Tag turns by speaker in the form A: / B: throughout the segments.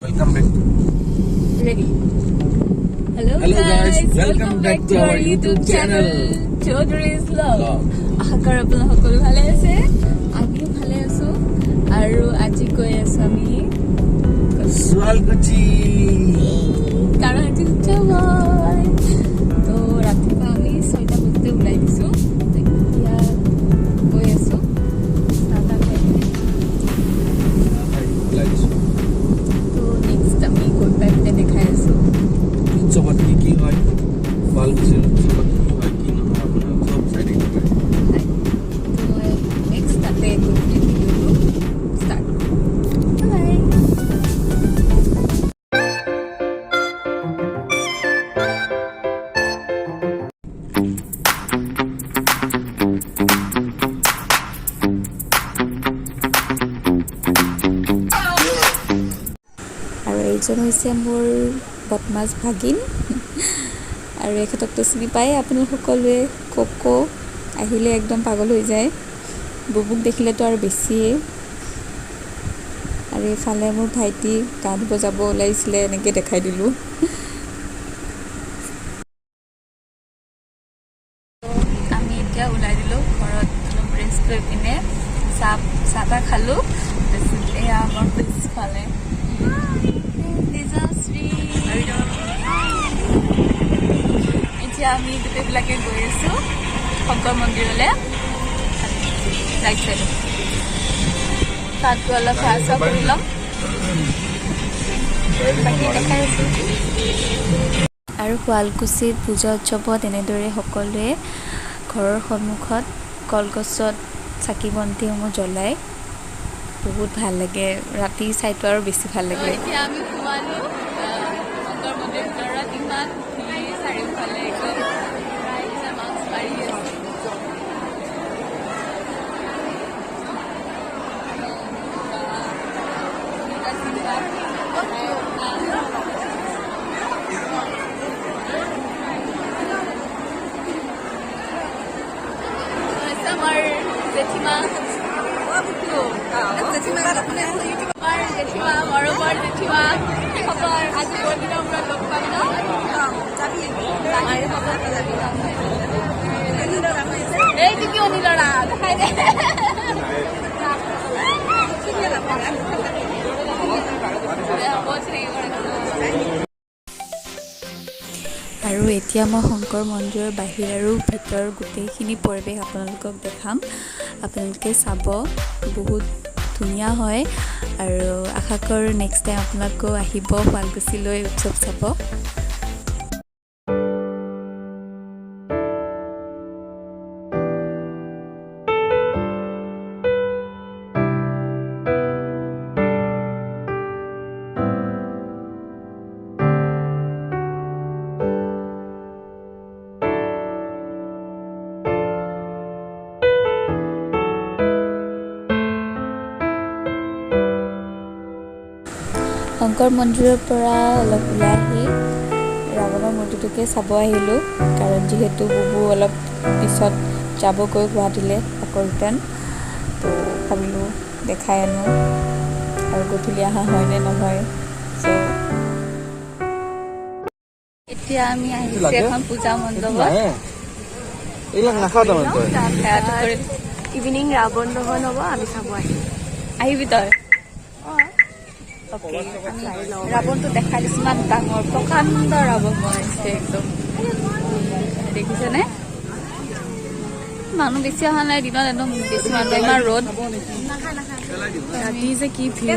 A: Welcome back.
B: Ready. Hello,
A: Hello
B: guys.
A: guys, welcome back to our YouTube channel.
B: Choudhury's Vlog.
A: Vlog.
B: আশা কৰোঁ আপোনালোক সকলো ভালে আছে, আমিও ভালে আছো। আৰু আজি গৈ আছো আমি
A: শুৱালকুছি।
B: কাৰণ আজি উৎসৱ হয়। তো ৰাতিপুৱা আমি 6টা বজাতে ওলাই দিছোঁ। এতিয়া গৈ আছো চাহ তাহ খাই পিনে।
A: ওলাই দিছোঁ।
B: তো নেক্সট আমি গৈ পাই পিনে দেখাই আছো।
A: উৎসৱত কি কি হয়, শুৱালকুছিৰ উৎসৱত কি হয় কি নহয়, আপোনালোক চব চাই থাকিব পাৰে।
B: হয়, তো নেক্সট তাতে গৈ পিনে ভিডিঅ'টো ষ্টাৰ্ট কৰিম। বাই। আৰু এইজন হৈছে মোৰ বদমাছ ভাগিন আৰু এখেতকতো চিনি পায় আপোনালোক সকলোৱে। ককো আহিলে একদম পাগল হৈ যায়, বুবুক দেখিলেতো আৰু বেছিয়ে। আৰু এইফালে মোৰ ভাইটি গা ধুব যাব ওলাইছিলে, এনেকৈ দেখাই দিলোঁ। আমি এতিয়া ওলাই দিলোঁ। ঘৰত অলপ ৰেষ্ট লৈ পিনে চাহ চাহ তাহ খালোঁ। তাৰপিছত এয়া আমাৰ পিছফালে নিজশ্ৰী। এতিয়া আমি গোটেইবিলাকে গৈ আছো শংকৰ মন্দিৰলৈ, ৰাইট চাইডত। তাত গৈ অলপ সেৱা চেৱা কৰি ল'ম, বাকী দেখাই আছো। আৰু শুৱালকুছিত পূজা উৎসৱত এনেদৰে সকলোৱে ঘৰৰ সন্মুখত কলগছত চাকি বন্তিসমূহ জ্বলায়। বহুত ভাল লাগে, ৰাতি চাইতো আৰু বেছি ভাল লাগে। এতিয়া আমি সোমালো শংকৰ মন্দিৰ ভিতৰত। ইমান ভিৰ চাৰিওফালে, একদম ৰাইজে মাস্ক মাৰি আছে। হৈছে আমাৰ জেঠীমা, আমাৰ জেঠীমা, মৰমৰ জেঠীমা। কি খবৰ? আজি বহুত দিনৰ মূৰত লগ পাম ন? এইটো কি অনিলৰা দেখাই দে। হ'ব, চিনাকি কৰাই। আৰু এতিয়া মই শংকৰ মন্দিৰৰ বাহিৰ আৰু ভিতৰৰ গোটেইখিনি পৰিৱেশ আপোনালোকক দেখাম। আপোনালোকে চাব, বহুত ধুনীয়া হয়। আৰু আশা কৰোঁ নেক্সট টাইম আপোনালোকেও আহিব শুৱালকুছিলৈ উৎসৱ চাব। শংকৰ মন্দিৰৰ পৰা অলপ ওলাই আহি ৰাৱণৰ মূৰ্তিটোকে চাব আহিলোঁ, কাৰণ যিহেতু বুবু অলপ পিছত যাবগৈ গুৱাহাটীলৈ আকৌ ৰিটাৰ্ণ। তো ভাবিলোঁ দেখাই আনো, আৰু গধূলি অহা হয়নে নহয়। চ' এতিয়া আমি আহিছোঁ এখন পূজা মণ্ডপত।
A: এইবিলাক নাখাওঁ তাৰমানে তই।
B: সেৱাটো কৰি
C: ইভিনিং ৰাৱণ দহন হ'ব, আমি চাব আহিম।
B: আহিবি তই? অ'কে, আমি ৰাৱণটো দেখাই দিছোঁ। ইমান ডাঙৰ প্ৰকাণ্ড ৰাৱণ বনাইছে একদম, দেখিছেনে? মানুহ বেছি অহা নাই। দিনত একদম বেছি মানুহ, ইমান ৰ'দ।
C: ৰাতি যে কি ভিৰ!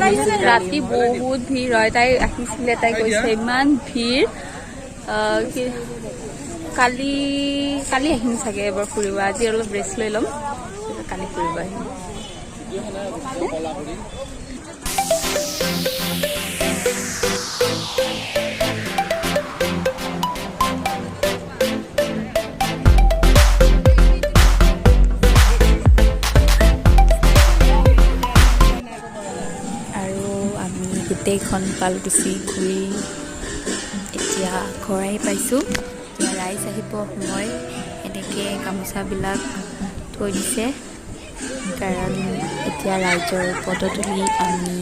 B: ৰাতি বহুত ভিৰ হয়। তাই আহিছিলে, তাই কৈছে ইমান ভিৰ। কি কালি কালি আহিম চাগে এবাৰ ফুৰিব। আজি অলপ ৰেষ্ট লৈ ল'ম, কালি ফুৰিব আহিম। আৰু আমি গোটেইখন শুৱালকুছি ঘূৰি এতিয়া ঘৰ আহি পাইছোঁ। এতিয়া ৰাইজ আহিব সময়, এনেকৈ গামোচাবিলাক থৈ দিছে। কাৰণ এতিয়া ৰাইজৰ পদধূলি আমি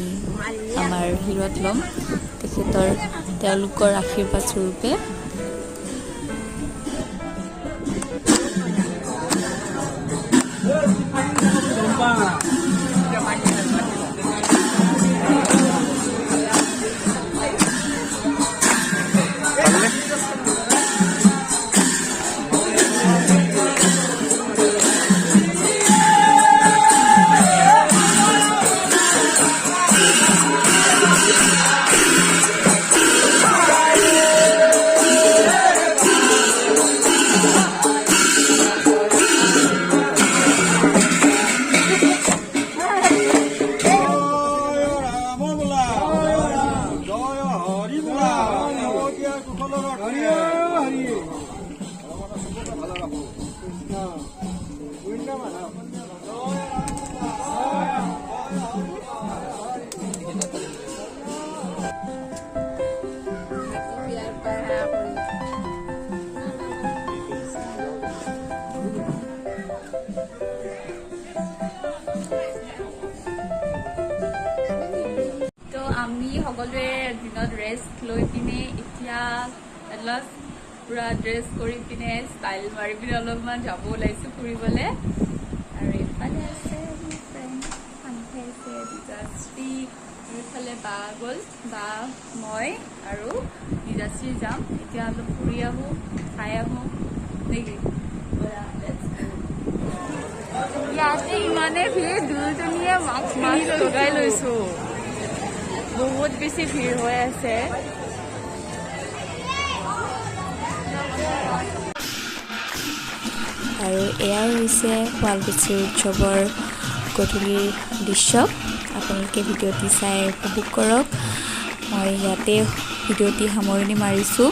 B: আমাৰ শিৰত ল'ম, তেওঁলোকৰ আশীৰ্বাদ স্বৰূপে।
D: তো আমি সকলোৱে দিনত ৰেষ্ট লৈ পিনে এতিয়া লাষ্ট পুৰা ড্ৰেছ কৰি পিনে ষ্টাইল মাৰি পিনে অলপমান যাব ওলাইছোঁ ফুৰিবলৈ। আৰু এইফালে আছে মোৰ ফ্ৰেণ্ড পানী খাইছে, দিজাশ্ৰী, এইফালে বা গ'ল, বা মই আৰু দিজাশ্ৰী যাম। এতিয়া অলপ ফুৰি আহোঁ, খাই আহোঁ নেকি? ইয়াতে ইমানে ভিৰ, দুজনীয়ে মাস্ক
C: লগাই লৈছো। বহুত বেছি ভিৰ হৈ আছে।
B: আৰু এয়াই হৈছে শুৱালকুছিৰ উৎসৱৰ গধূলিৰ দৃশ্য। আপোনালোকে ভিডিঅ'টি চাই উপভোগ কৰক। মই ইয়াতে ভিডিঅ'টি সামৰণি মাৰিছোঁ।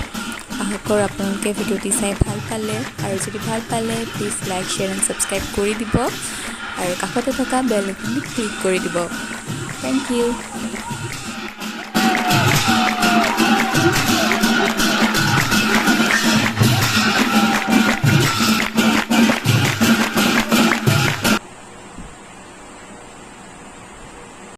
B: আশা কৰোঁ আপোনালোকে ভিডিঅ'টি চাই ভাল পালে, আৰু যদি ভাল পালে please like, share and subscribe কৰি দিব আৰু কাষতে থকা বেল আইকনটো ক্লিক কৰি দিব। Thank you.